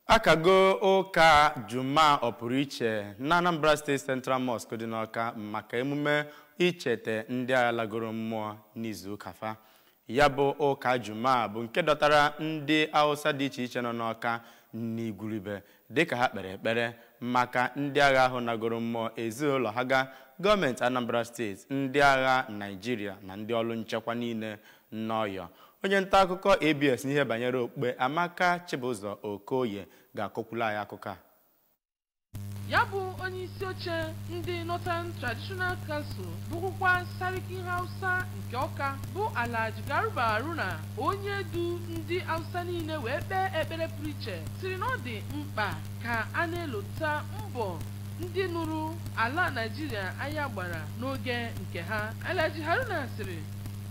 Akago ụka Juma ọpụrụ iche na Anambra State Central Mosque dị n'Awka maka emume ichete ndị agha lagoro mmụọ n'izuụka fa. Ya bụ ụka Juma bụ nke dọtara ndị Hausa dị iche iche nọ n'Awka n'igwuribe dịka ha kpere ekpere maka ndị agha ahụ nagoro mmụọ, ezinụlọ ha, ga gọọmenti Anambra Steeti, ndị agha Naijiria na ndị ọrụ nchekwa niile n'Ọyọ. Onye nta akụkọ ABS n'ihe banyere okpukpe, Amaka Chibụzọ Okoye, ga-akọkwulu anyị akụkọ a. Ya bụ onye isi oche ndị Northern Traditional Council, bụrụkwa Sariki Hausa nke Ọka, bụ Alhaji Garba Haruna, onye du ndị Hausa niile wee kpee ekpere pụrụ iche, siri na ọ dị mkpa ka a na-elota mbọ ndị nụrụ ala Naijiria anya gbara n'oge nke ha. Alhaji Haruna sịrị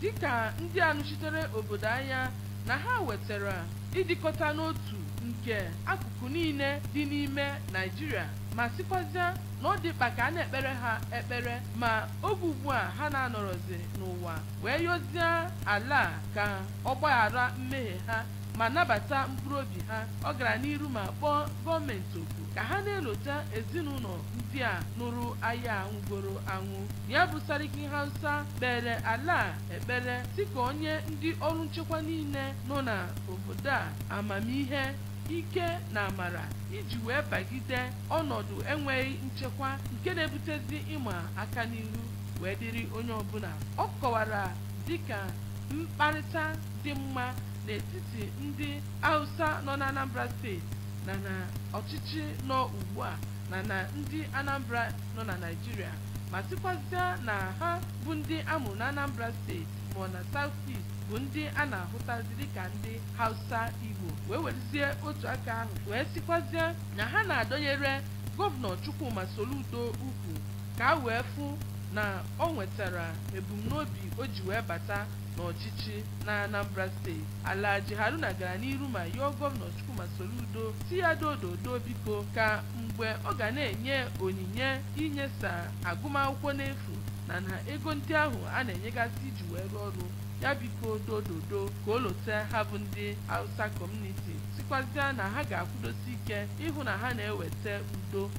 dịka ndị a nụchitere obodo anya na ha wetara ịdịkọta n'otu nke akụkụ niile dị n'ime Naijiria, ma sịkwazịa na ọ dị mkpa ka a na-ekpere ha ekpere ma oge ugbu a ha na-anọrọzi n'ụwa, wee yọzie ala ka ọ gbaghara mmehie ha ma nabata mkpụrụ obi ha. Ọ gara n'iru ma kpọọ gọọmenti oku ka ha na-elota ezinụlọ ndị a nụrụ agha nwụgoro anwụ. Ya bụ Sariki Hausa kpere ala ekpere si ka onye ndị ọrụ nchekwa niile nọ n'obodo a amamihe, ike na amara iji wee bagide ọnọdụ enweghị nchekwa nke na-ebutezi ịma aka n'ihu wee dịrị onye ọbụla. Ọ kọwara dịka mkparịta dị mma n'etiti ndị Hausa nọ na Anambra Steeti na na ọchịchị nọ ugbu a na na ndị Anambra nọ na Naịjirịa, ma sịkwazịa na ha bụ ndị amụrụ na Anambra Steeti ma ọ na South East bụ ndị a na-ahụtazi dịka ndị Hausa Igbo, wee werezie otu aka ahụ wee sịkwazie na ha na-adọnyere Gọvanọ Chukwuma Soludo ukwu ka a wee fụ na ọ nwetara ebumnobi o ji wee bata n'ọchịchị na Anambra Steeti. Alhaji Haruna gara n'iru ma yọọ Gọvanọ Chukwuma Soludo si ya dododo biko, ka mgbe ọ ga na-enye onyinye inyesa agụmakwụkwọ n'efu na na ego ndị ahụ a na-enyegasị iji wee rụọ ọrụ ya, biko dododo ka o lote ha bụ ndị Hausa community, sikwazịa na ha ga-akwụdosi ike ịhụ na ha na-eweta udo.